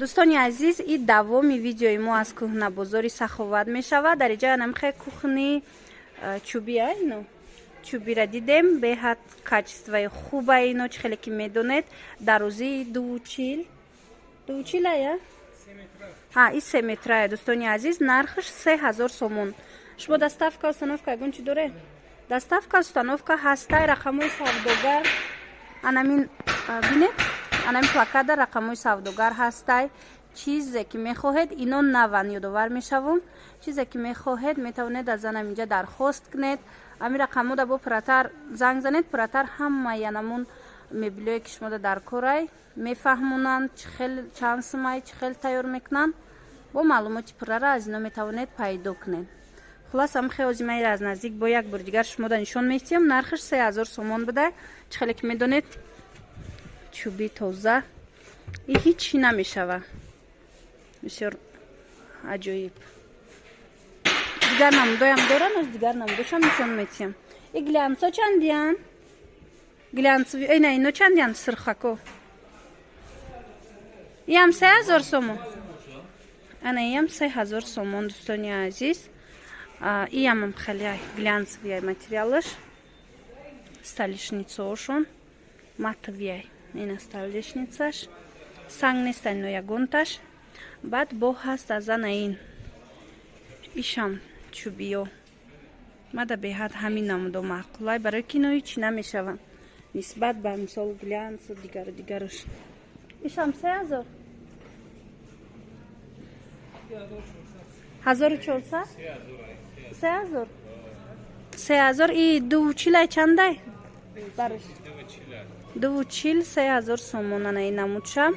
Дӯстони азиз, и давоми видеои мо аз кӯҳнабозори Саховат мешавад. Дар иҷа намхе кухни чӯбия, ино чӯбира дидем, беҳад качествои хуба. Ино чӣ хеле ки медонед, дарозии 2,40, 2,40 ая, ҳа, и 3 метрая. Дӯстони азиз, нархаш 3000 сомон. Шумо доставка, установка ягон чи доре? Доставка, установка ҳастай. Рақамҳои савдогар анамин бинед, анами плакада рақамҳои савдогар ҳастай. Чизе ки мехоҳед, ино наван, ёдовар мешавам, чизе ки мехоҳед, метавонед аз анам инҷа дархост кунед. Ами рақамҳода бо пурратар занг занед, пурратар ҳамаи анамун мебелиое ки шумода дар корай мефаҳмонанд, чӣ хел, чанд сумай, чӣ хел тайёр мекунанд. Бо маълумоти пуррара аз ино метавонед пайдо кунед. Хулас, ам хеозимаира аз наздик бо як бори дигар шумода нишон медиҳам. Нархаш 3000 сомон буда. Чӣ хеле ки медонед, чӯби тоза и ҳичи намешава. Бисёр аҷоиб. Дигар намудоям дорам, аз дигар намудошам нишон метиҳам. И глянцо чандиян? Глянцови ина, ино чандиян, сирхако? Иам 3000 сомон. Ана иам 3000 сомон, дӯстони азиз. Иамам хеле глянцевый материалаш, столешницаошон матовый. Ина столешницаш санг неста, ино ягонташ. Баъд бо ҳаст аз ана ин, ишам чӯбиё. Мада беҳад ҳамин намудо маъқулай, барои ки ино ҳичи намешаванд нисбат ба мисол глянцу дигару дигаруш. Ишам 3000, 1400, 3000, 3000. И 2,40-ай чандай барш? 2,40, 3000 сомон. Ана ин намудша.